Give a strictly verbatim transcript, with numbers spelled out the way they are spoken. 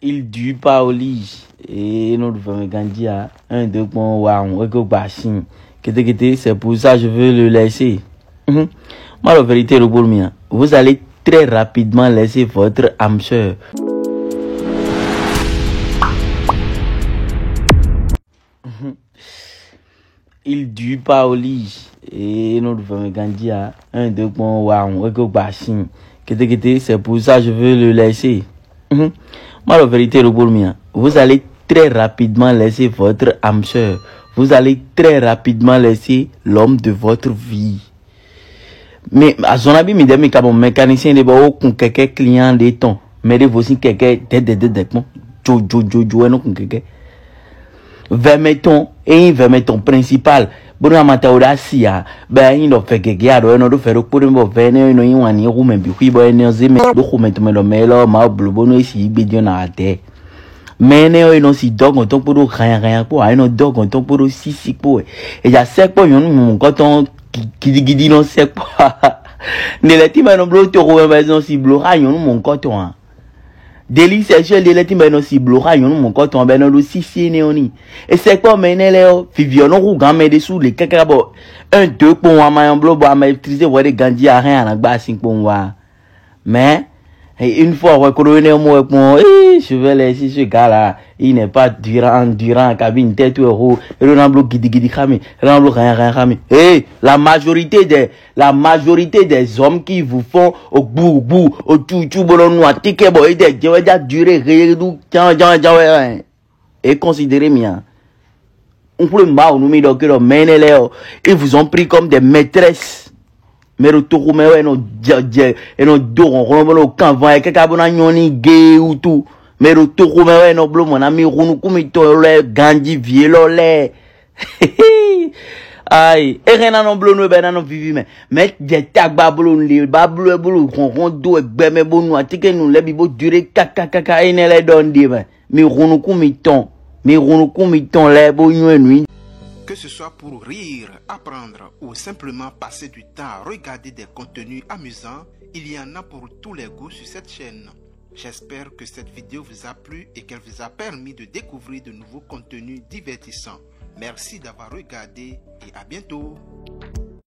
Il dure pas au lit. Et notre femme Gandia, un, deux, bon, waouh, ouais, go, bah, si. Kété, kété, c'est pour ça que je veux le laisser. Mhm. Moi, la vérité, le boulot mien, vous allez très rapidement laisser votre âme sœur. Mhm. Il dure pas au lit. Et notre femme Gandia, un, deux, bon, waouh, ouais, go, bah, si. Kété, kété, c'est pour ça que je veux le laisser. Mhm. Moi, la vérité, le boulot mien, vous allez très rapidement laisser votre âme sœur. Vous allez très rapidement laisser l'homme de votre vie. Mais à son avis, mi dɛ mi ka bɔ mécanicien de bɔ o kun kɛkɛ client de tɔn. Mais de voici kɛkɛ dɛ dɛ dɛ dɛ kpɔn. Jo jo jo jo, e nɔ kun kɛkɛ. Vɛmɛ tɔn, e nyí vɛmɛ tɔn principal, bónú a ma ta wo ɖo asi ǎ, bɔ é nyí ɖɔ vɛ gěgé a ɖɔ é nɔ ɖó vɛ ɖokpó ɖé bɔ vɛ énɛ́ ɔ́ nɔ nyí wǎn n'i hú mɛ bǐ xwí bɔ énɛ́ ɔ́ zé mɛ ɖó xomɛ tɔn mɛ ɖɔ mɛ élɔ́ Mawu bló bónú é si yí gbe dín ɔ́ ná wá dɛ. Mɛ énɛ́ ɔ́, é nɔ si dɔ́ gɔ̌n tɔn kpódó hanya hanya kpó ǎ, é nɔ dɔ́ gɔ̌n tɔn kpódó sísí kpó wɛ. È ja sɛ́ kpɔ́ nyɔ̌nu mɔ̌hunkɔtɔn gidigidi nɔ sɛ́ kpɔ́. Nɛ lɛ́ɛ tí ma nɔ bló toxo mɛ bɔ é nɔ si bló xá nyɔ̌nu mɔ̌hunkɔtɔn ǎ. Delí sɛ́ sɔ́ lé lɛ́ɛ tí ma nɔ si bló xá nyɔ̌nu mɔ̌hunkɔtɔn bɔ é nɔ ɖó sísí énɛ́ ɔ́ n'i. È sɛ́ kpɔ́ mɛ énɛ́ lɛ́ɛ ɔ́, vǐví ɔ́ nɔ hú gǎn mɛ ɖésú lě káká bɔ un, deux kpowun ama nyɔ́ bló bɔ ama trizé hwɛ ɖé ganjí a hɛn a nǎ gbá sin kpowun wá. Mais une fois hwɛ kóɖó énɛ́ mɔ wɛ kpɔn, eh, je vais laisser ce gars là, il n'est pas durant durant, kabi n tɛ tu ho, e ɖo na bló gidigidi xá mi, e ɖo na bló hanya hanya xá mi. Eh, la majorité des la majorité des hommes qui vous font au gbou gbou, au tchou tchou, bolo nu atike bɔ e dɛ jɛ wɛ ja duré he ɖu jan jan jan wɛ. E considéré mi a? Un xwlé Mawu nú mi ɖɔ ke ɖɔ mɛ énɛ́ lɛ́ɛ ɔ́, ils vous ont pris comme des maîtresses. Mɛ ɖo toxo mɛ wɛ è nɔ jɛ jɛ è nɔ dó hlɔ̌nhlɔ́n bó nɔ kan van ɛ káká bó ná nyɔ́ n'i géé wútu. Mɛ ɖo toxo mɛ wɛ è nɔ bló mɔ̌ ná mi hu nukún mitɔn lɛ́ɛ ganjí vǐ élɔ́ lɛ́ɛ. Ayi, é hɛn ná nɔ bló nú é bɔ é ná nɔ víví mɛ. Mɛ jɛ tagba bló nǔɖé ba bló ɛ bló hlɔ̌nhlɔ́n dó ɛ gbɛ mɛ bó nu atínkɛ́nnu lɛ́ɛ bǐ bó dó ɖé káká káká énɛ́ lɛ́ɛ ɖɔ nǔɖé mɛ. Mi hun nukún mitɔn, mi hun nukún mitɔn lɛ́ɛ bó nywɛ́ nǔ i. Que ce soit pour rire, apprendre ou simplement passer du temps à regarder des contenus amusants, il y en a pour tous les goûts sur cette chaîne. J'espère que cette vidéo vous a plu et qu'elle vous a permis de découvrir de nouveaux contenus divertissants. Merci d'avoir regardé et à bientôt.